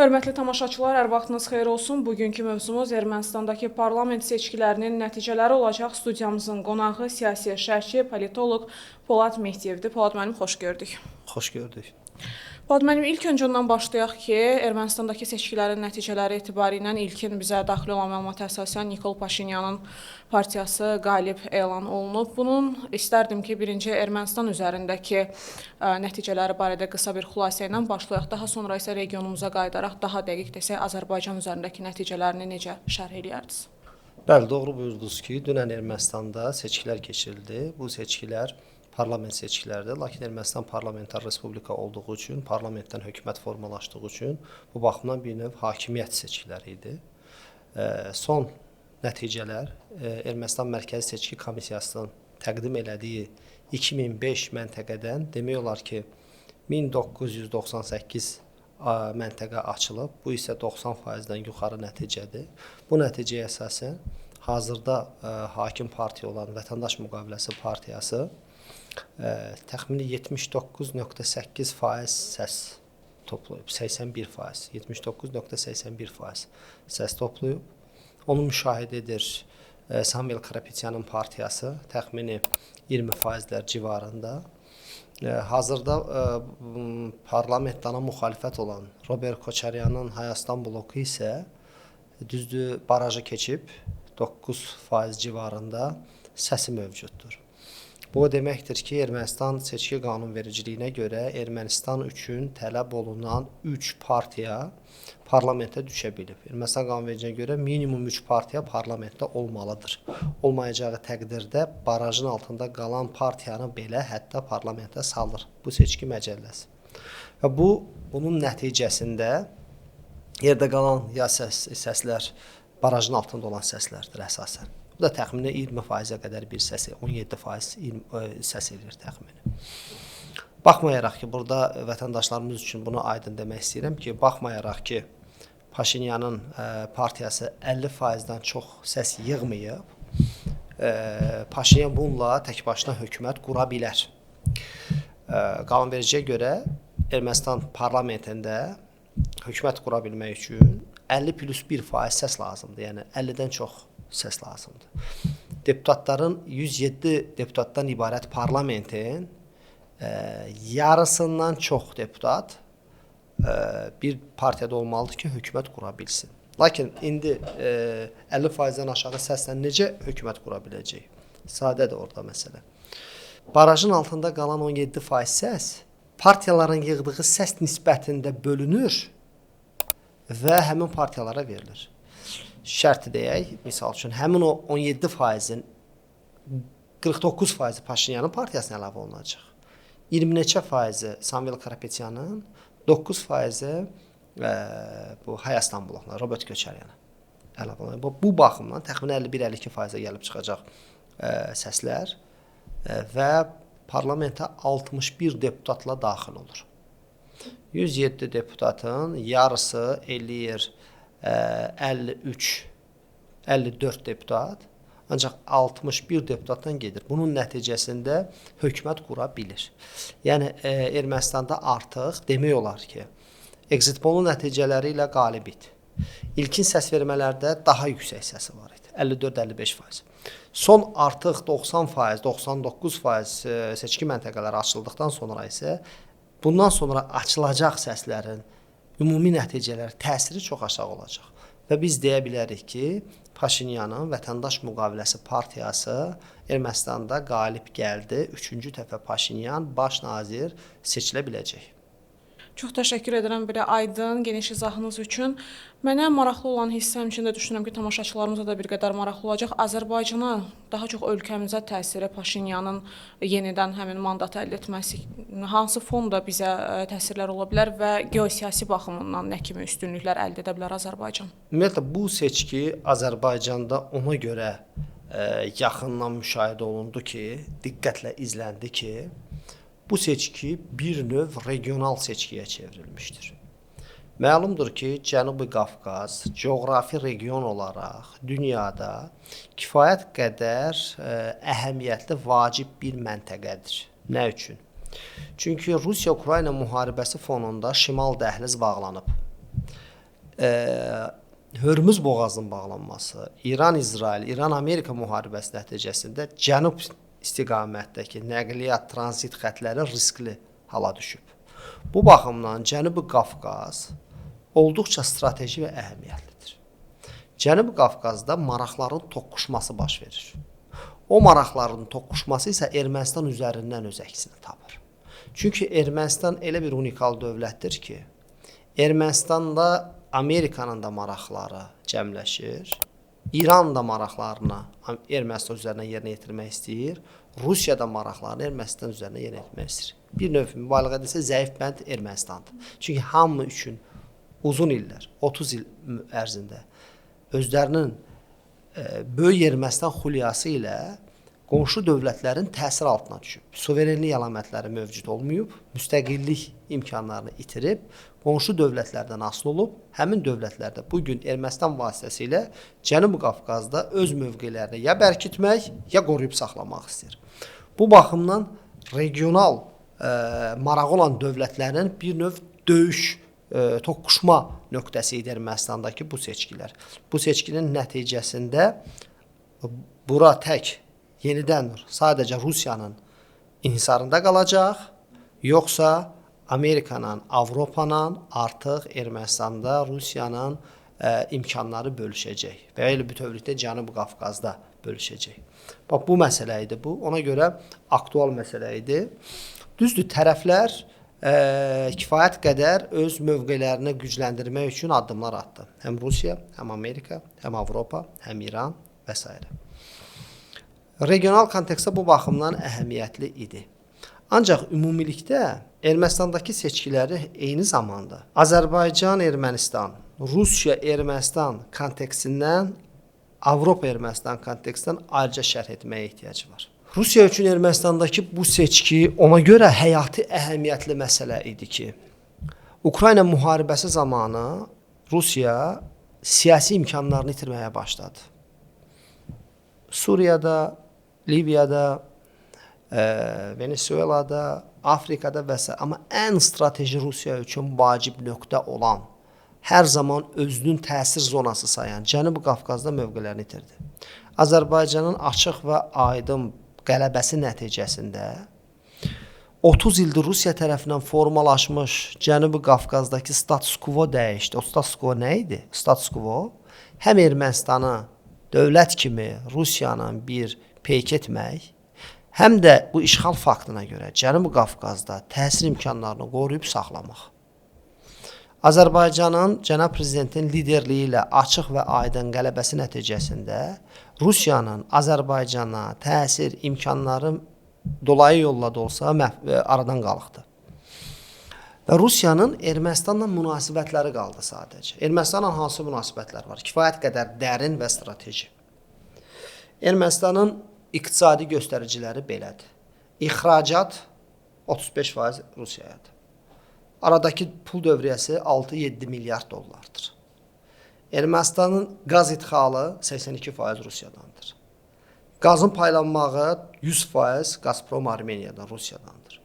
Hörmətli tamaşaçılar, hər vaxtınız xeyir olsun. Bugünkü mövzumuz Ermənistandakı parlament seçkilərinin nəticələri olacaq. Studiyamızın qonağı siyasi şərhçi, politoloq Polad Mehdiyevdir. Polad müəllim, xoş gördük. Xoş gördük. Polad müəllim, ilk öncə ondan başlayaq ki, Ermənistandakı seçkilərin nəticələri etibarilə ilkin bizə daxil olan məlumata əsasən Nikol Paşinyanın partiyası qalib elan olunub. Bunun istərdim ki, birinci Ermənistan üzərindəki nəticələri barədə qısa bir xülasə ilə başlayaq. Daha sonra isə regionumuza qayıdaraq daha dəqiq desək Azərbaycan üzərindəki nəticələrini necə şərh eləyərdiniz? Bəli, doğru buyurdunuz ki, dünən Ermənistanda seçkilər keçirildi. Bu seçkilər parlament seçkilərdir. Lakin Ermənistan parlamentar respublika olduğu üçün, parlamentdən hökumət formalaşdığı üçün bu baxımdan bir növ hakimiyyət seçkiləri idi. Son nəticələr Ermənistan Mərkəzi Seçki Komissiyasının təqdim elədiyi 2005 məntəqədən demək olar ki, 1998 məntəqə açılıb. Bu isə 90%-dən yuxarı nəticədir. Bu nəticəyə əsasən hazırda hakim partiya olan Vətəndaş Müqaviləsi Partiyası təxmini 79.8% səs toplayıb, 81%, 79.81% səs toplayıb. Onu müşahidə edir Samuel Karapetyanın partiyası, təxmini 20%lər civarında. Hazırda parlamentdana müxalifət olan Robert Koçaryanın Hayastan bloku isə düzdür, barajı keçib 9% civarında səsi mövcuddur. Bu o deməkdir ki, Ermənistan seçki qanunvericiliyinə görə Ermənistan üçün tələb olunan 3 partiya parlamentə düşə bilib. Ermənistan qanunvericiliyinə görə minimum 3 partiya parlamentdə olmalıdır. Olmayacağı təqdirdə barajın altında qalan partiyanı belə hətta parlamentə salır bu seçki məcəlləsi. Və bunun nəticəsində yerdə qalan ya səslər barajın altında olan səslərdir əsasən. Bu da təxmini 20%-ə qədər bir səs, 17% səs eləyir təxmini. Baxmayaraq ki, burada vətəndaşlarımız üçün bunu aydın demək istəyirəm ki, baxmayaraq ki, Paşinyanın partiyası 50%-dən çox səs yığmayıb, Paşinyan bununla tək başına hökumət qura bilər. Qanunvericiyə görə Ermənistan parlamentində hökumət qura bilmək üçün 50 + 1% səs lazımdır. Yəni 50-dən çox səs lazımdır. Deputatların 107 deputatdan ibarət parlamentin yarısından çox deputat bir partiyada olmalıdır ki, hökumət qura bilsin. Lakin indi 50%-dən aşağı səslə necə hökumət qura biləcək? Sadədir orada məsələ. Barajın altında qalan 17% səs partiyaların yığdığı səs nisbətində bölünür və həmin partiyalara verilir. Şərti deyək, misal üçün, həmin o 17%-in 49%-i Paşinyanın partiyasına əlavə olunacaq. 20 neçə faizi Samuel Karapetyanın, 9%-i bu Hayastan blokuna, Robert Koçaryana əlavə olunacaq. Bu baxımdan təxminən 51-52%-ə gəlib çıxacaq səslər və parlamentə 61 deputatla daxil olur. 107 deputatın yarısı eləyir 53, 54 deputat, ancaq 61 deputatdan gedir. Bunun nəticəsində hökumət qura bilir. Yəni Ermənistanda artıq demək olar ki, exit pollun nəticələri ilə qalib idi. İlkin səs vermələrdə daha yüksək səsi var idi. 54-55%. Son artıq 90%, 99% seçki məntəqələri açıldıqdan sonra isə bundan sonra açılacaq səslərin ümumi nəticələr təsiri çox aşağı olacaq. Və biz deyə bilərik ki, Paşinyanın Vətəndaş Müqaviləsi Partiyası Ermənistanda qalib gəldi. Üçüncü dəfə Paşinyan baş nazir seçilə biləcək. Çox təşəkkür edirəm belə aydın, geniş izahınız üçün. Mənə maraqlı olan hissə, həmçinin də düşünürəm ki, tamaşaçılarımıza da bir qədər maraqlı olacaq. Azərbaycana, daha çox ölkəmizə təsiri Paşinyanın yenidən həmin mandatı əldə etməsi hansı fonda bizə təsirlər ola bilər və geosiyasi baxımından nə kimi üstünlüklər əldə edə bilər Azərbaycan? Ümumiyyətlə bu seçki Azərbaycanda ona görə yaxından müşahidə olundu ki, diqqətlə izləndi ki, bu seçki bir növ regional seçkiyə çevrilmişdir. Məlumdur ki, Cənubi Qafqaz coğrafi region olaraq dünyada kifayət qədər əhəmiyyətli, vacib bir məntəqədir. Nə üçün? Çünki Rusiya-Ukrayna müharibəsi fonunda şimal dəhliz bağlanıb. Hörmüz boğazının bağlanması, İran-İsrail, İran-Amerika müharibəsi nəticəsində cənub istiqamətdəki nəqliyyat, tranzit xətləri riskli hala düşüb. Bu baxımdan Cənubi Qafqaz olduqca strateji və əhəmiyyətlidir. Cənubi Qafqazda maraqların toqquşması baş verir. O maraqların toqquşması isə Ermənistan üzərindən öz əksini tapır. Çünki Ermənistan elə bir unikal dövlətdir ki, Ermənistanda Amerikanın da maraqları cəmləşir, İran da maraqlarını Ermənistan üzərindən yerinə yetirmək istəyir, Rusiya da maraqlarını Ermənistan üzərindən yerinə yetirmək istəyir. Bir növ mübaliğə edilsə zəif bənd Ermənistandır. Çünki hamı üçün uzun illər, 30 il ərzində özlərinin böyük Ermənistan xülyası ilə qonşu dövlətlərin təsir altına düşüb. Suverenlik əlamətləri mövcud olmayıb, müstəqillik imkanlarını itirib, qonşu dövlətlərdən asılı olub, həmin dövlətlərdə bu gün Ermənistan vasitəsilə Cənubi Qafqazda öz mövqelərini ya bərkitmək, ya qoruyub saxlamaq istəyir. Bu baxımdan regional marağı olan dövlətlərin bir növ döyüş, toqquşma nöqtəsi idi Ermənistandakı bu seçkilər. Bu seçkinin nəticəsində bura tək yenidən sadəcə Rusiyanın inhisarında qalacaq, yoxsa Amerikanın, Avropanın artıq Ermənistanda Rusiyanın imkanları bölüşəcək və elə bütövlükdə Cənubi Qafqazda bölüşəcək. Bax bu məsələ idi bu. Ona görə aktual məsələ idi. Düzdür, tərəflər kifayət qədər öz mövqelərini gücləndirmək üçün addımlar atdı. Həm Rusiya, həm Amerika, həm Avropa, həm İran və s. Regional kontekstdə bu baxımdan əhəmiyyətli idi. Ancaq ümumilikdə Ermənistandakı seçkiləri eyni zamanda Azərbaycan-Ermənistan, Rusiya-Ermənistan kontekstindən Avropa-Ermənistan kontekstindən ayrıca şərh etməyə ehtiyac var. Rusiya üçün Ermənistandakı bu seçki ona görə həyati əhəmiyyətli məsələ idi ki, Ukrayna müharibəsi zamanı Rusiya siyasi imkanlarını itirməyə başladı. Suriyada, Liviyada, Venezuelada, Afrikada və s. Amma ən strateji Rusiya üçün vacib nöqtə olan, hər zaman özünün təsir zonası sayan Cənubi Qafqazda mövqelərini itirdi. Azərbaycanın açıq və aydın qələbəsi nəticəsində 30 ildir Rusiya tərəfindən formalaşmış Cənubi Qafqazdakı status quo dəyişdi. O status quo nə idi? Status quo həm Ermənistanı dövlət kimi Rusiyanın bir peyk etmək, həm də bu işğal faktına görə Cənubi Qafqazda təsir imkanlarını qoruyub saxlamaq. Azərbaycanın cənab prezidentin liderliyi ilə açıq və aydın qələbəsi nəticəsində Rusiyanın Azərbaycana təsir imkanları dolayı yolla da olsa aradan qalxdı. Və Rusiyanın Ermənistanla münasibətləri qaldı sadəcə. Ermənistanla hansı münasibətlər var? Kifayət qədər dərin və strateji. Ermənistanın iqtisadi göstəriciləri belədir. İxracat 35% Rusiyayadır. Aradakı pul dövriyyəsi 6-7 milyard dollardır. Ermənistanın qaz idxalı 82% Rusiyadandır. Qazın paylanmağı 100% Qazprom Armeniyadan, Rusiyadandır.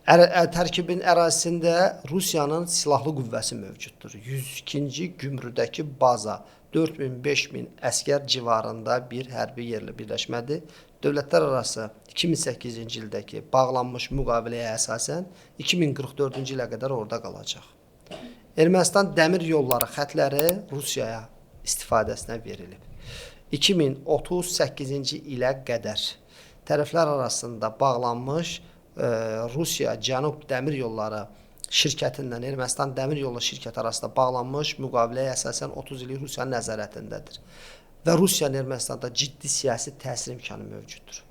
Tərkibin ərazisində Rusiyanın silahlı qüvvəsi mövcuddur. 102-ci gümrüdəki baza 4000-5000 əskər civarında bir hərbi yerli birləşmədir. Dövlətlər arası 2008-ci ildəki bağlanmış müqaviləyə əsasən 2044-cü ilə qədər orada qalacaq. Ermənistan dəmir yolları xətləri Rusiyaya istifadəsinə verilib. 2038-ci ilə qədər tərəflər arasında bağlanmış Rusiya Cənub Dəmir Yolları şirkətindən Ermənistan Dəmir Yolları şirkəti arasında bağlanmış müqaviləyə əsasən 30 illik Rusiyanın nəzarətindədir. Və Rusiyanın Ermənistanda ciddi siyasi təsir imkanı mövcuddur.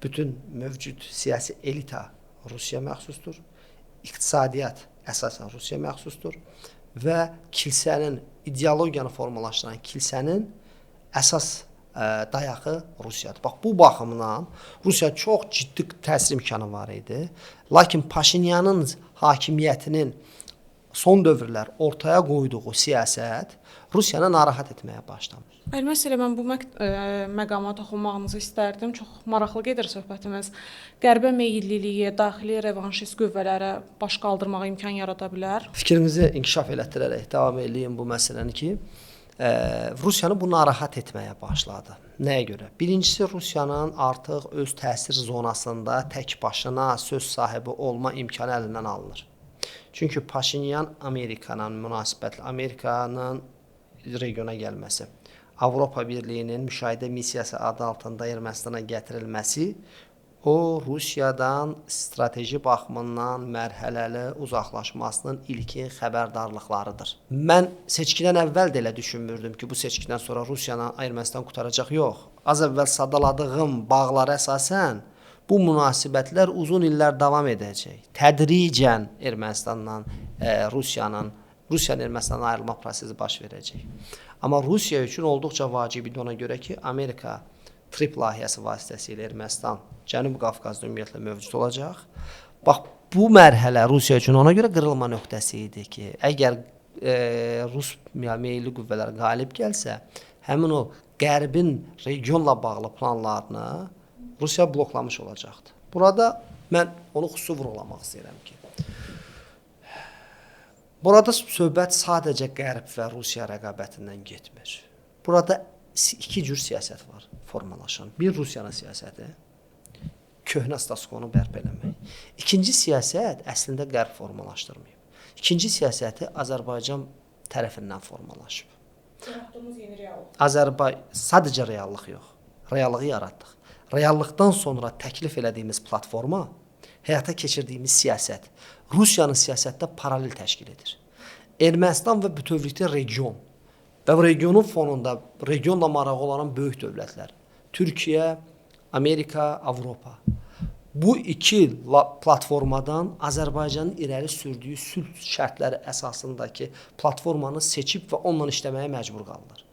Bütün mövcud siyasi elita Rusiya məxsusdur. İqtisadiyyat əsasən Rusiya məxsusdur və kilsənin, ideologiyanı formalaşdıran kilsənin əsas dayağı Rusiyadır. Bax, bu baxımdan Rusiya çox ciddi təsir imkanı var idi. Lakin Paşinyanın hakimiyyətinin son dövrlər ortaya qoyduğu siyasət Rusiyanı narahat etməyə başlamış. Əlbəttə, mən bu məqama toxunmağınızı istərdim. Çox maraqlı gedir söhbətimiz. Qərbə meyilliliyi daxili revanşist qüvvələrə baş qaldırmağa imkan yarada bilər. Fikrinizi inkişaf elətdirərək davam eləyim bu məsələni ki, Rusiyanı bu narahat etməyə başladı. Nəyə görə? Birincisi, Rusiyanın artıq öz təsir zonasında tək başına söz sahibi olma imkanı əlindən alınır. Çünki Paşinyan Amerikanla münasibətli, Amerikanın regiona gəlməsi, Avropa Birliyinin müşahidə missiyası adı altında Ermənistana gətirilməsi o Rusiyadan strateji baxımından mərhələli uzaqlaşmasının ilkin xəbərdarlıqlarıdır. Mən seçkidən əvvəl də elə düşünmürdüm ki, bu seçkidən sonra Rusiyanın Ermənistan qurtaracaq. Yox. Az əvvəl sadaladığım bağlara əsasən bu münasibətlər uzun illər davam edəcək. Tədricən Ermənistandan Rusiyanın Ermənistandan ayrılma prosesi baş verəcək. Amma Rusiya üçün olduqca vacib idi ona görə ki, Amerika TRIP layihəsi vasitəsilə Ermənistan Cənubi Qafqazda ümumiyyətlə mövcud olacaq. Bax, bu mərhələ Rusiya üçün ona görə qırılma nöqtəsi idi ki, əgər Rus meyilli qüvvələr qalib gəlsə, həmin o Qərbin regionla bağlı planlarını Rusiya bloklamış olacaqdı. Burada mən onu xüsusi vurğulamaq istəyirəm ki, burada söhbət sadəcə Qərb və Rusiya rəqabətindən getmir. Burada iki cür siyasət var formalaşan. Bir, Rusiyanın siyasəti, köhnə status-quo-nu bərpa eləmək. İkinci siyasət əslində Qərb formalaşdırmayıb. İkinci siyasəti Azərbaycan tərəfindən formalaşıb. Yaratdığımız yeni reallıq. Sadəcə reallıq yox, reallığı yaratdıq. Reallıqdan sonra təklif elədiyimiz platforma, həyata keçirdiyimiz siyasət Rusiyanın siyasətdə paralel təşkil edir. Ermənistan və bütövlükdə region və regionun fonunda regionla marağı olan böyük dövlətlər Türkiyə, Amerika, Avropa. Bu iki platformadan Azərbaycanın irəli sürdüyü sülh şərtləri əsasındakı platformanı seçib və onunla işləməyə məcbur qalırlar.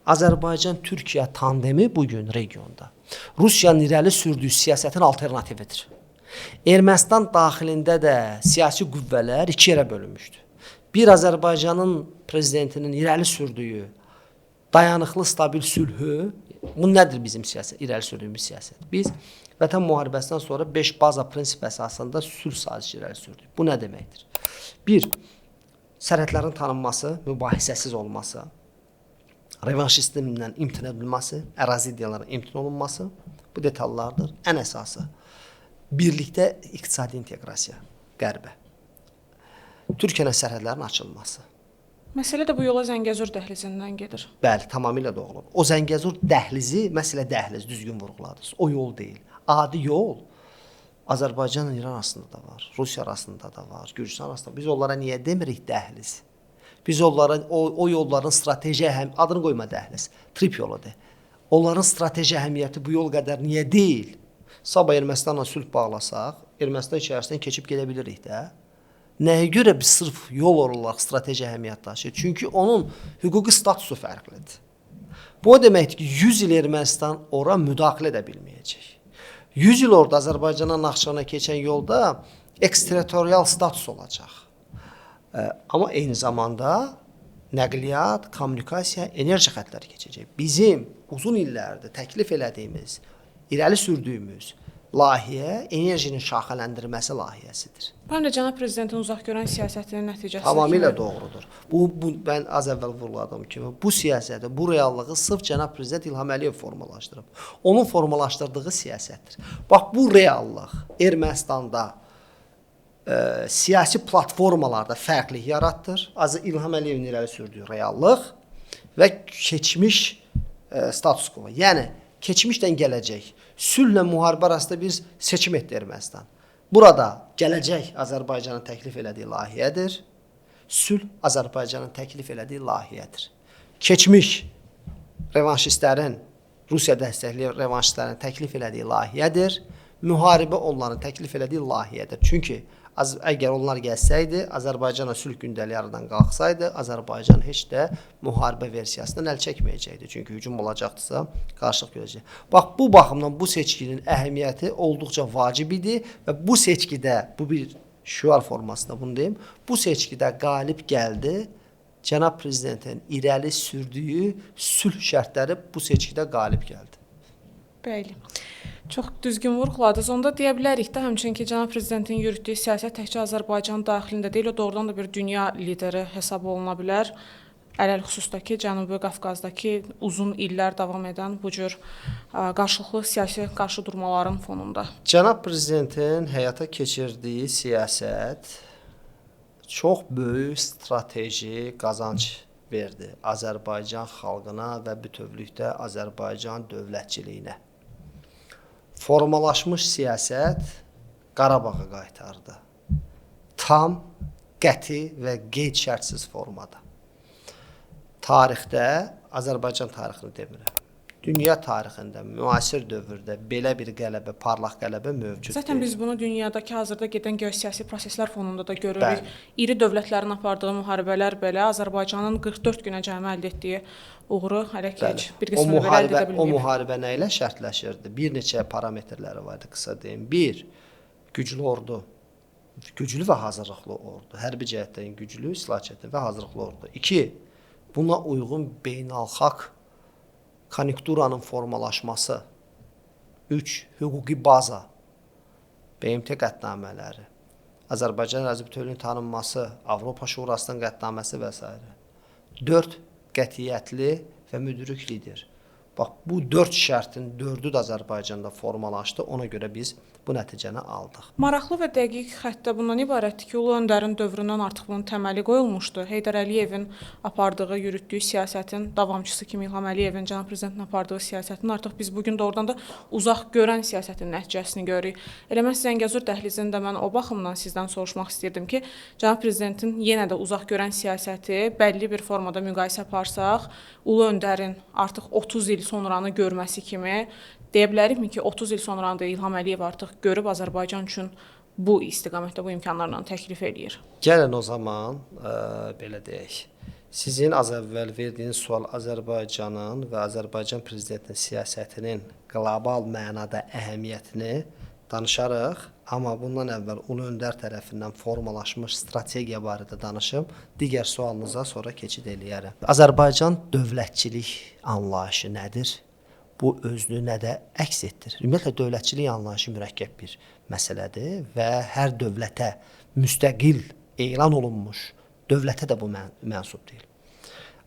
Azərbaycan-Türkiyə tandemi bugün regionda Rusiyanın irəli sürdüyü siyasətin alternatividir. Ermənistan daxilində də siyasi qüvvələr iki yerə bölünmüşdür. Bir, Azərbaycanın prezidentinin irəli sürdüyü dayanıqlı, stabil sülhü, bu nədir bizim siyasət, irəli sürdüyümüz siyasət? Biz Vətən müharibəsindən sonra 5 baza prinsip əsasında sülh sazişi irəli sürdük. Bu nə deməkdir? Bir, sərhədlərin tanınması, mübahisəsiz olması, revanşizmdən imtina edilməsi, ərazi iddialarının imtina olunması, bu detallardır. Ən əsası, birlikdə iqtisadi inteqrasiya Qərbə. Türkiyənin sərhədlərinin açılması. Məsələ də bu yola Zəngəzur dəhlizindən gedir. Bəli, tamamilə doğru. O Zəngəzur dəhlizi, məsələ dəhliz, düzgün vurğuladınız. O yol deyil. Adi yol Azərbaycanla İran arasında da var, Rusiya arasında da var, Gürcüstan arasında. Biz onlara niyə demirik dəhliz? Biz onlara o yolların strateji adını qoyma dəhliz, TRIP yoludur. Onların strateji əhəmiyyəti bu yol qədər niyə deyil? Sabah Ermənistanla sülh bağlasaq, Ermənistan içərisindən keçib gedə bilirik də. Nəyə görə biz sırf yol olaraq strateji əhəmiyyət daşıyır? Çünki onun hüquqi statusu fərqlidir. Bu o deməkdir ki, 100 il Ermənistan ora müdaxilə edə bilməyəcək. 100 il orada Azərbaycandan Naxçıvana keçən yolda eksterritorial status olacaq. Amma eyni zamanda nəqliyyat, kommunikasiya, enerji xətləri keçəcək. Bizim uzun illərdir təklif elədiyimiz, irəli sürdüyümüz layihə enerjinin şaxələndirməsi layihəsidir. Bu həm də cənab prezidentin uzaq görən siyasətinin nəticəsi. Tamamilə doğrudur. Bu mən az əvvəl vurğuladığım kimi bu siyasəti, bu reallığı sırf cənab prezident İlham Əliyev formalaşdırıb. Onun formalaşdırdığı siyasətdir. Bax bu reallıq Ermənistanda siyasi platformalarda fərqlilik yaratdır. Az İlham Əliyevin irəli sürdüyü reallıq və keçmiş status quo. Yəni keçmişdən gələcək, sülhlə müharibə arasında bir seçim etdi Ermənistan. Burada gələcək Azərbaycanın təklif elədiyi layihədir. Sülh Azərbaycanın təklif elədiyi layihədir. Keçmiş revanşistlərin, Rusiya dəstəkli revanşistlərin təklif elədiyi layihədir. Müharibə onların təklif elədiyi layihədir. Çünki əgər onlar gəlsəydi, Azərbaycanla sülh gündəliyi aradan qalxsaydı, Azərbaycan heç də müharibə versiyasından əl çəkməyəcəkdi. Çünki hücum olacaqdısa, qarşılıq görəcək. Bax, bu baxımdan bu seçkinin əhəmiyyəti olduqca vacib idi və bu seçkidə bu bir Şüar formasında bunu deyim. Bu seçkidə qalib gəldi. Cənab prezidentin irəli sürdüyü sülh şərtləri bu seçkidə qalib gəldi. Bəli. Çox düzgün vurğuladınız. Onda deyə bilərik də həmçinin ki, cənab prezidentin yürütdüyü siyasət təkcə Azərbaycan daxilində deyil, o doğrudan da bir dünya lideri hesab oluna bilər. Ələlxüsusda ki, Cənubi Qafqazdakı uzun illər davam edən bu cür qarşılıqlı siyasi qarşıdurmaların fonunda. Cənab prezidentin həyata keçirdiyi siyasət çox böyük strateji qazanc verdi Azərbaycan xalqına və bütövlükdə Azərbaycan dövlətçiliyinə. Formalaşmış siyasət Qarabağı qaytardı. Tam, qəti və qeyd şərtsiz formada. Tarixdə, Azərbaycan tarixini demirəm, dünya tarixində, müasir dövrdə belə bir qələbə, parlaq qələbə mövcud Zaten deyil. Biz bunu dünyadakı hazırda gedən geosiyasi proseslər fonunda da görürük. Bəli. İri dövlətlərin apardığı müharibələr belə Azərbaycanın 44 günə cəmi əldə etdiyi uğuru hələ ki heç bir qismini belə əldə edə O bilməyib. müharibə nə ilə şərtləşirdi? Bir neçə parametrləri var idi, qısa deyim. Bir, güclü ordu. Güclü və hazırlıqlı ordu. Hərbi cəhətdən güclü, silah cəhətdən və hazırlıqlı ordu. İki, buna uyğun beynəlxalq konjunkturanın formalaşması. 3. Hüquqi baza, BMT qətnamələri, Azərbaycan ərazi bütövlüyünün tanınması, Avropa Şurasının qətnaməsi və s. 4. Qətiyyətli və müdrik lider. Bax, bu 4 şərtin 4-ü də Azərbaycanda formalaşdı. Ona görə biz bu nəticəni aldıq. Maraqlı və dəqiq xəttə bundan ibarətdir ki, Ulu Öndərin dövründən artıq bunun təməli qoyulmuşdu. Heydər Əliyevin apardığı, yürütdüyü siyasətin davamçısı kimi İlham Əliyevin, cənab prezidentin apardığı siyasətin artıq biz bu gün doğrudan da uzaq görən siyasətin nəticəsini görürük. Elə məhz Zəngəzur dəhlizini də mən o baxımdan sizdən soruşmaq istəyirdim ki, cənab prezidentin yenə də uzaq görən siyasəti bəlli bir formada müqayisə aparsaq, Ulu Öndərin artıq 30 il sonranı görməsi kimi deyə bilərikmi ki, 30 il sonranı da İlham Əliyev artıq görüb Azərbaycan üçün bu istiqamətdə bu imkanlarla təklif eləyir? Gəlin o zaman belə deyək. Sizin az əvvəl verdiyiniz sual Azərbaycanın və Azərbaycan prezidentinin siyasətinin qlobal mənada əhəmiyyətini danışarıq, amma bundan əvvəl Ulu Öndər tərəfindən formalaşmış strategiya barədə danışım. Digər sualınıza sonra keçid eləyərəm. Azərbaycan dövlətçilik anlayışı nədir? Bu özünü nədə əks etdirir? Ümumiyyətlə dövlətçilik anlayışı mürəkkəb bir məsələdir və hər dövlətə müstəqil elan olunmuş dövlətə də bu mənsub deyil.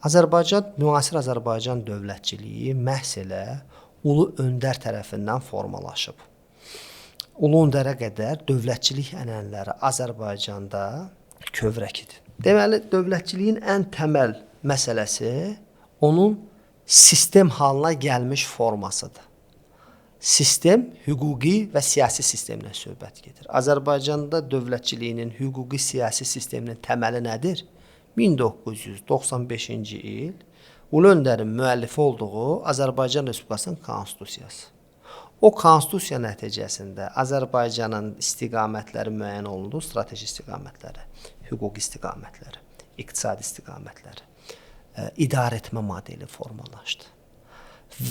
Azərbaycan, müasir Azərbaycan dövlətçiliyi məhz elə Ulu Öndər tərəfindən formalaşıb. Ulu Öndərə qədər dövlətçilik ənənələri Azərbaycanda kövrək idi. Deməli, dövlətçiliyin ən təməl məsələsi onun sistem halına gəlmiş formasıdır. Sistem hüquqi və siyasi sistemlə söhbət gedir. Azərbaycanda dövlətçiliyinin hüquqi siyasi sisteminin təməli nədir? 1995-ci il Ulu Öndərin müəllifi olduğu Azərbaycan Respublikasının Konstitusiyası. O konstitusiya nəticəsində Azərbaycanın istiqamətləri müəyyən olundu, strateji istiqamətləri, hüquqi istiqamətləri, iqtisadi istiqamətləri, idarəetmə modeli formalaşdı.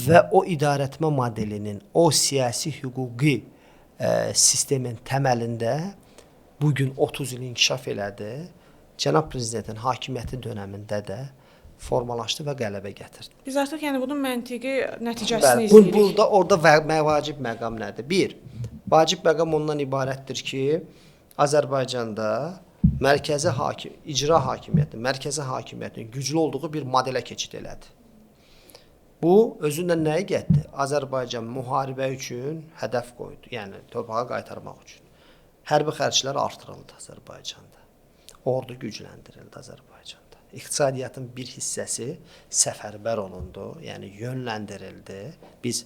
Və o idarəetmə modelinin, o siyasi hüquqi sistemin təməlində bugün 30 il inkişaf elədi. Cənab prezidentin hakimiyyəti dönəmində də formalaşdı və qələbə gətirdi. Biz artıq yəni bunun məntiqi nəticəsini izləyirik. Burada orada vacib məqam nədir? Bir, vacib məqam ondan ibarətdir ki, Azərbaycanda mərkəzi hakim, icra hakimiyyətinin, mərkəzi hakimiyyətin güclü olduğu bir modelə keçid elədi. Bu özündən nəyi gətirdi? Azərbaycan müharibə üçün hədəf qoydu, yəni torpağa qaytarmaq üçün. Hərbi xərclər artırıldı Azərbaycanda. Ordu gücləndirildi Azərbaycanda. İqtisadiyyatın bir hissəsi səfərbər olundu, yəni yönləndirildi. Biz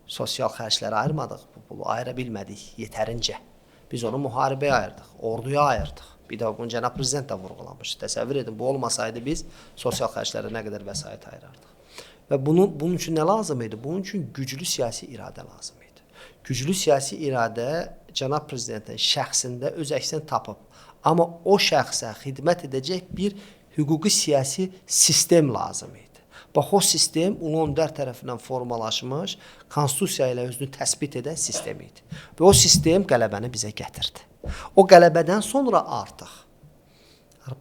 sosial xərclərə ayırmadıq, bu pulu ayıra bilmədik yetərincə. Biz onu müharibəyə ayırdıq, orduya ayırdıq. Bir də bunu cənab prezident də vurğulamışdı. Təsəvvür edin, bu olmasaydı biz sosial xərclərə nə qədər vəsait ayırardıq. Və bunun üçün nə lazım idi? Bunun üçün güclü siyasi iradə lazım idi. Güclü siyasi iradə cənab prezidentin şəxsində öz əksini tapıb. Amma o şəxsə xidmət edəcək bir hüquqi siyasi sistem lazım idi. Bax, o sistem Ulu Öndər tərəfindən formalaşmış, konstitusiya ilə özünü təsbit edən sistem idi. Və o sistem qələbəni bizə gətirdi. O qələbədən sonra artıq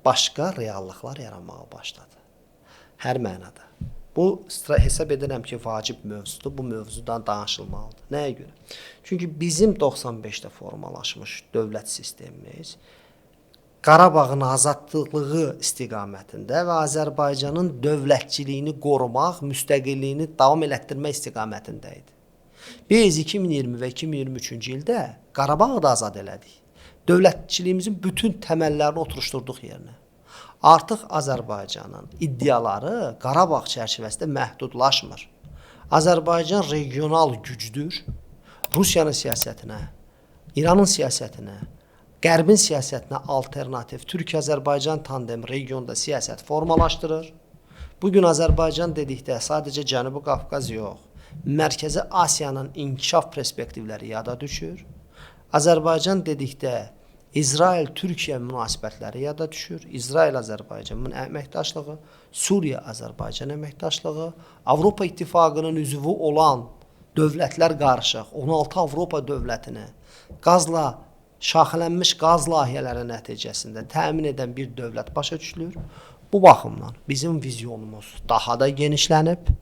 başqa reallıqlar yaranmağa başladı. Hər mənada. Bu hesab edirəm ki, vacib mövzudur. Bu mövzudan danışılmalıdır. Nəyə görə? Çünki bizim 95-də formalaşmış dövlət sistemimiz Qarabağın azadlığı istiqamətində və Azərbaycanın dövlətçiliyini qorumaq, müstəqilliyini davam elətdirmək istiqamətində idi. Biz 2020 və 2023-cü ildə Qarabağı da azad elədik. Dövlətçiliyimizin bütün təməllərini oturuşdurduq yerinə. Artıq Azərbaycanın iddiaları Qarabağ çərçivəsində məhdudlaşmır. Azərbaycan regional gücdür. Rusiyanın siyasətinə, İranın siyasətinə, Qərbin siyasətinə alternativ Türkiyə-Azərbaycan tandemi regionda siyasət formalaşdırır. Bu gün Azərbaycan dedikdə sadəcə Cənubi Qafqaz yox, Mərkəzi Asiyanın inkişaf perspektivləri yada düşür. Azərbaycan dedikdə İsrail-Türkiyə münasibətləri yada düşür. İsrail-Azərbaycan əməkdaşlığı, Suriya-Azərbaycan əməkdaşlığı, Avropa İttifaqının üzvü olan dövlətlər qarışıq 16 Avropa dövlətini qazla şaxələnmiş qaz layihələri nəticəsində təmin edən bir dövlət başa düşülür. Bu baxımdan bizim vizyonumuz daha da genişlənib,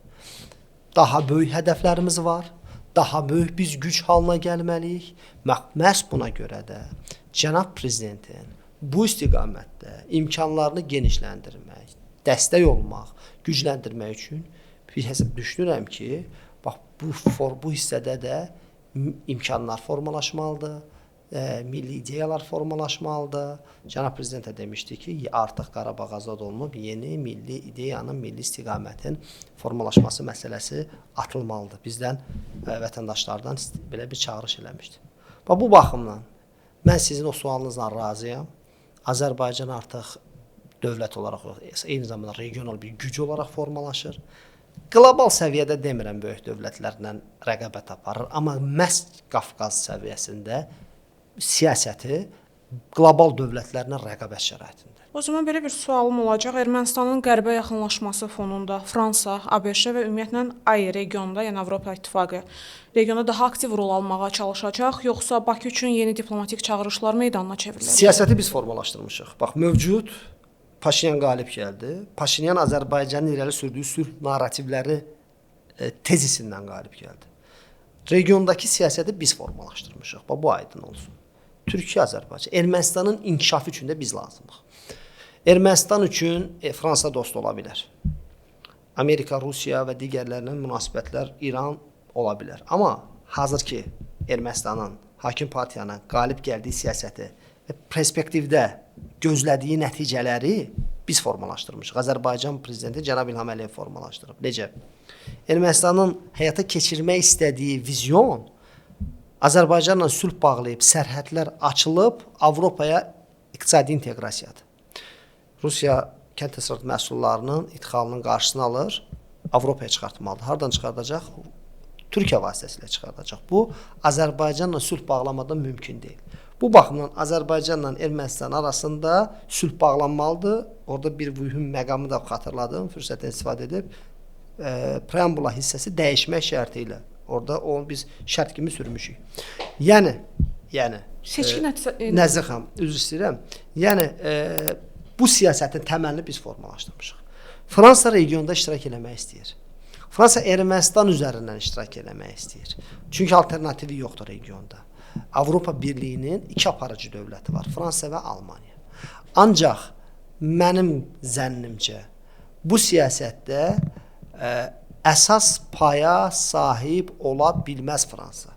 daha böyük hədəflərimiz var, daha böyük biz güc halına gəlməliyik. Məhz buna görə də cənab prezidentin bu istiqamətdə imkanlarını genişləndirmək, dəstək olmaq, gücləndirmək üçün bir hesab düşünürəm ki, bax bu hissədə də imkanlar formalaşmalıdır, milli ideyalar formalaşmalıdır. Cənab prezident də demişdi ki, artıq Qarabağ azad olunub, yeni milli ideyanın, milli istiqamətin formalaşması məsələsi atılmalıdır. Bizdən, vətəndaşlardan belə bir çağırış eləmişdi. Bax bu baxımdan mən sizin o sualınızla razıyam. Azərbaycan artıq dövlət olaraq, eyni zamanda regional bir güc olaraq formalaşır. Qlobal səviyyədə demirəm böyük dövlətlərlə rəqabət aparır, amma məhz Qafqaz səviyyəsində siyasəti qlobal dövlətlərlə rəqabət şəraitində. O zaman belə bir sualım olacaq. Ermənistanın qərbə yaxınlaşması fonunda Fransa, ABŞ və ümumiyyətlə AI regionda, yəni Avropa İttifaqı regionda daha aktiv rol almağa çalışacaq, yoxsa Bakı üçün yeni diplomatik çağırışlar meydanına çevriləcək? Siyasəti biz formalaşdırmışıq. Bax, mövcud Paşinyan qalib gəldi. Paşinyan Azərbaycanın irəli sürdüyü sülh narrativləri tezisindən qalib gəldi. Regiondakı siyasəti biz formalaşdırmışıq. Bax, bu aydın olsun. Türkiyə, Azərbaycan, Ermənistanın inkişafı üçün də biz lazımıq. Ermənistan üçün Fransa dost ola bilər. Amerika, Rusiya və digərlərlə münasibətlər İran ola bilər. Amma hazırki Ermənistanın hakim partiyanın qalib gəldiyi siyasəti və perspektivdə gözlədiyi nəticələri biz formalaşdırmışıq. Azərbaycan prezidenti cənab İlham Əliyev formalaşdırıb. Necə? Ermənistanın həyata keçirmək istədiyi vizyon Azərbaycanla sülh bağlayıb, sərhədlər açılıb, Avropaya iqtisadi inteqrasiyadır. Rusiya kənd təsərrüfatı məhsullarının idxalının qarşısını alır, Avropaya çıxartmalıdır. Hardan çıxardacaq? Türkiyə vasitəsilə çıxardacaq. Bu, Azərbaycanla sülh bağlamadan mümkün deyil. Bu baxımdan Azərbaycanla Ermənistan arasında sülh bağlanmalıdır. Orada bir mühüm məqamı da xatırladım, fürsətdən istifadə edib. Preambula hissəsi dəyişmək şərti ilə. Orada onu biz şərt kimi sürmüşük. Yəni seçki nəticə Nəzir xanım, üzr istəyirəm. Yəni bu siyasətin təməlini biz formalaşdırmışıq. Fransa regionda iştirak eləmək istəyir. Fransa Ermənistan üzərindən iştirak eləmək istəyir. Çünki alternativi yoxdur regionda. Avropa Birliyinin iki aparıcı dövləti var, Fransa və Almaniya. Ancaq mənim zənnimcə bu siyasətdə əsas paya sahib ola bilməz Fransa.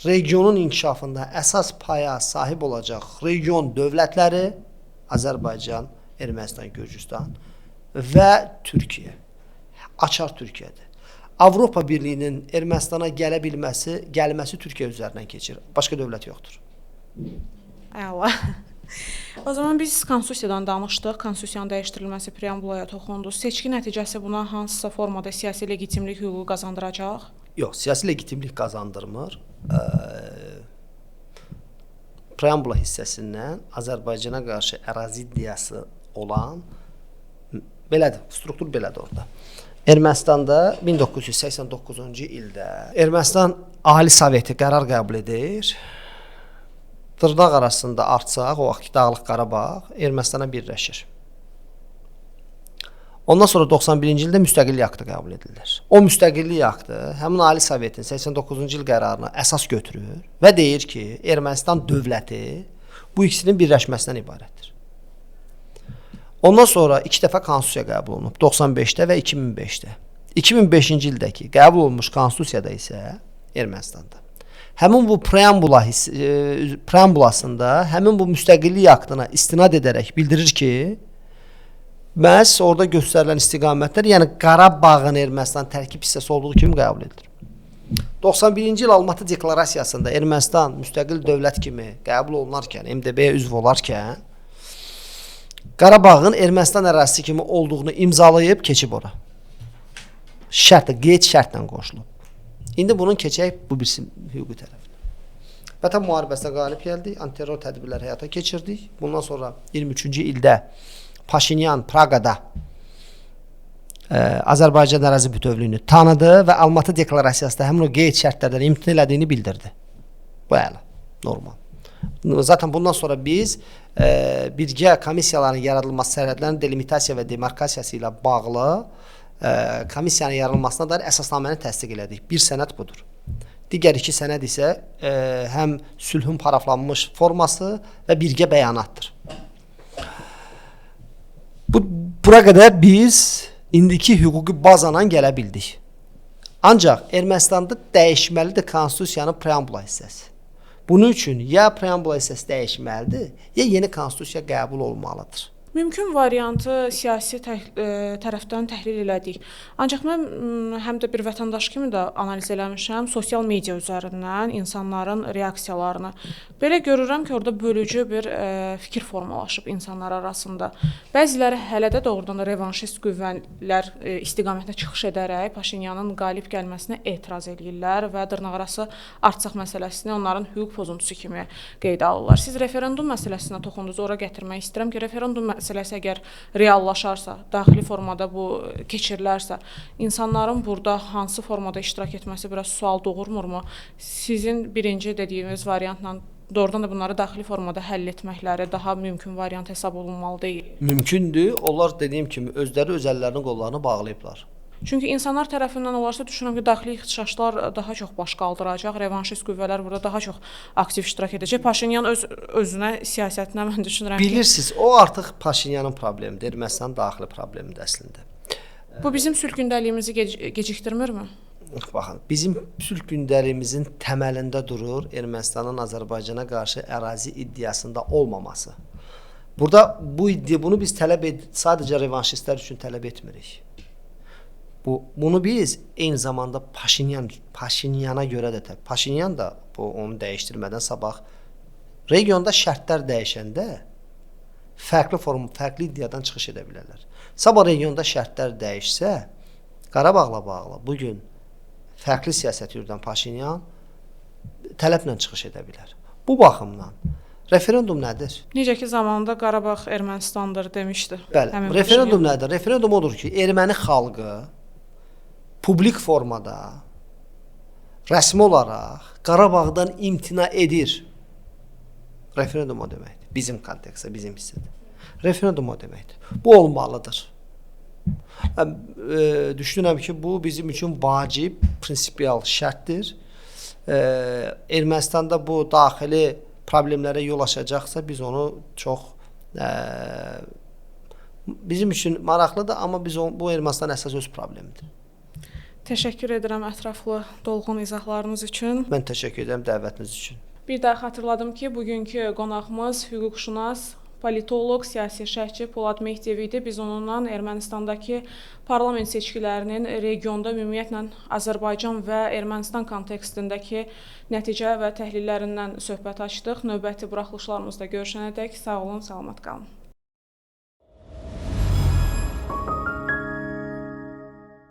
Regionun inkişafında əsas paya sahib olacaq region dövlətləri Azərbaycan, Ermənistan, Gürcüstan və Türkiyə. Açar Türkiyədir. Avropa Birliyinin Ermənistana gələ bilməsi, gəlməsi Türkiyə üzərindən keçir. Başqa dövlət yoxdur. Əla. O zaman biz konstitusiyadan danışdıq. Konstitusiyanın dəyişdirilməsi preambulaya toxundu. Seçki nəticəsi buna hansısa formada siyasi legitimlik hüququ qazandıracaq? Yox, siyasi legitimlik qazandırmır. Preambula hissəsindən Azərbaycana qarşı ərazi iddiası olan belədir, struktur belədir orada. Ermənistanda 1989-cu ildə Ermənistan Ali Soveti qərar qəbul edir. Dırnaq arasında Artsaq, o vaxtki Dağlıq Qarabağ Ermənistana birləşir. Ondan sonra 91-ci ildə müstəqillik aktı qəbul edilir. O müstəqillik aktı həmin Ali Sovetin 89-cu il qərarını əsas götürür və deyir ki, Ermənistan dövləti bu ikisinin birləşməsindən ibarətdir. Ondan sonra iki dəfə konstitusiya qəbul olunub, 95-də və 2005-də. 2005-ci ildəki qəbul olunmuş konstitusiyada isə Ermənistanda həmin bu preambula preambulasında həmin bu müstəqillik aktına istinad edərək bildirir ki, məhz orada göstərilən istiqamətlər, yəni Qarabağın Ermənistan tərkib hissəsi olduğu kimi qəbul edilir. 91-ci il Almatı deklarasiyasında Ermənistan müstəqil dövlət kimi qəbul olunarkən, MDB-yə üzv olarkən Qarabağın Ermənistan ərazisi kimi olduğunu imzalayıb keçib ora. Şərt, qeyd şərtlə qoşulub. İndi bunun keçək bu birisi hüquqi tərəfinə. Vətən müharibəsinə qalib gəldik, antiterror tədbirləri həyata keçirdik. Bundan sonra 23-cü ildə Paşinyan Praqada Azərbaycan ərazi bütövlüyünü tanıdı və Almatı deklarasiyasında həmin o qeyd şərtlərdən imtina elədiyini bildirdi. Bu əla, normal. Zaten bundan sonra biz birgə komissiyaların yaradılması, sərhədlərin delimitasiya və demarkasiyası ilə bağlı komissiyanın yaradılmasına dair əsasnaməni təsdiq elədik. Bir sənəd budur. Digər iki sənəd isə həm sülhün paraflanmış forması və birgə bəyanatdır. Bu bura qədər biz indiki hüquqi bazana gələ bildik. Ancaq Ermənistanda dəyişməlidir konstitusiyanın preambula hissəsi. Bunun üçün ya preambula hissəsi dəyişməlidir, ya yeni konstitusiya qəbul olmalıdır. Mümkün variantı siyasi tərəfdən təhlil elədik. Ancaq mən həm də bir vətəndaş kimi də analiz eləmişəm sosial media üzərindən insanların reaksiyalarını. Belə görürəm ki, orada bölücü bir fikir formalaşıb insanlar arasında. Bəziləri hələ də doğrudan da revanşist qüvvələr istiqamətində çıxış edərək Paşinyanın qalib gəlməsinə etiraz eləyirlər və dırnaqarası Artsaq məsələsini onların hüquq pozuntusu kimi qeydə alırlar. Siz referendum məsələsinə toxundunuz, ora gətirmək istəyirəm ki, referendum məsələsi əgər reallaşarsa, daxili formada bu keçirilərsə, insanların burada hansı formada iştirak etməsi biraz sual doğurmurmu? Sizin birinci dediyiniz variantla doğrudan da bunları daxili formada həll etməkləri daha mümkün variant hesab olunmalı deyil. Mümkündür. Onlar dediyim kimi özləri öz əllərinin qollarını bağlayıblar. Çünki insanlar tərəfindən olarsa düşünürəm ki, daxili ixtişaşlar daha çox baş qaldıracaq, revanşist qüvvələr burada daha çox aktiv iştirak edəcək. Paşinyan özünə siyasətinə mən düşünürəm ki, bilirsiniz, o artıq Paşinyanın problemidir, Ermənistanın daxili problemidir əslində. Bu bizim sülh gündəliyimizi gecikdirmirmi? Baxın, bizim sülh gündəliyimizin təməlində durur Ermənistanın Azərbaycana qarşı ərazi iddiasında olmaması. Burada bu iddia, bunu biz tələb sadəcə revanşistlər üçün tələb etmirik. Bunu biz eyni zamanda Paşinyana görə də, Paşinyan da bu onu dəyişdirmədən sabah regionda şərtlər dəyişəndə fərqli form, fərqli iddiadan çıxış edə bilərlər. Sabah regionda şərtlər dəyişsə, Qarabağla bağlı bu gün fərqli siyasət yürüdən Paşinyan tələblə çıxış edə bilər. Bu baxımdan referendum nədir? Necə ki zamanında Qarabağ Ermənistandır demişdi. Bəli, referendum nədir? Referendum odur ki, erməni xalqı publik formada rəsmi olaraq Qarabağdan imtina edir. Referendum o deməkdir. Bizim kontekstdə, bizim hissədə. Referendum o deməkdir. Bu olmalıdır. Düşünürəm ki, bu bizim üçün vacib, prinsipial şərtdir. Ermənistanda bu daxili problemlərə yol açacaqsa, biz onu çox bizim üçün maraqlıdır, amma biz bu Ermənistanın əsas öz problemidir. Təşəkkür edirəm ətraflı, dolğun izahlarınız üçün. Mən təşəkkür edirəm dəvətiniz üçün. Bir daha xatırladım ki, bugünkü qonağımız hüquqşünas, politoloq, siyasi şərhçi Polad Mehdiyev idi. Biz onunla Ermənistandakı parlament seçkilərinin regionda ümumiyyətlə Azərbaycan və Ermənistan kontekstindəki nəticə və təhlillərindən söhbət açdıq. Növbəti buraxılışlarımızda görüşənədək sağ olun, salamat qalın.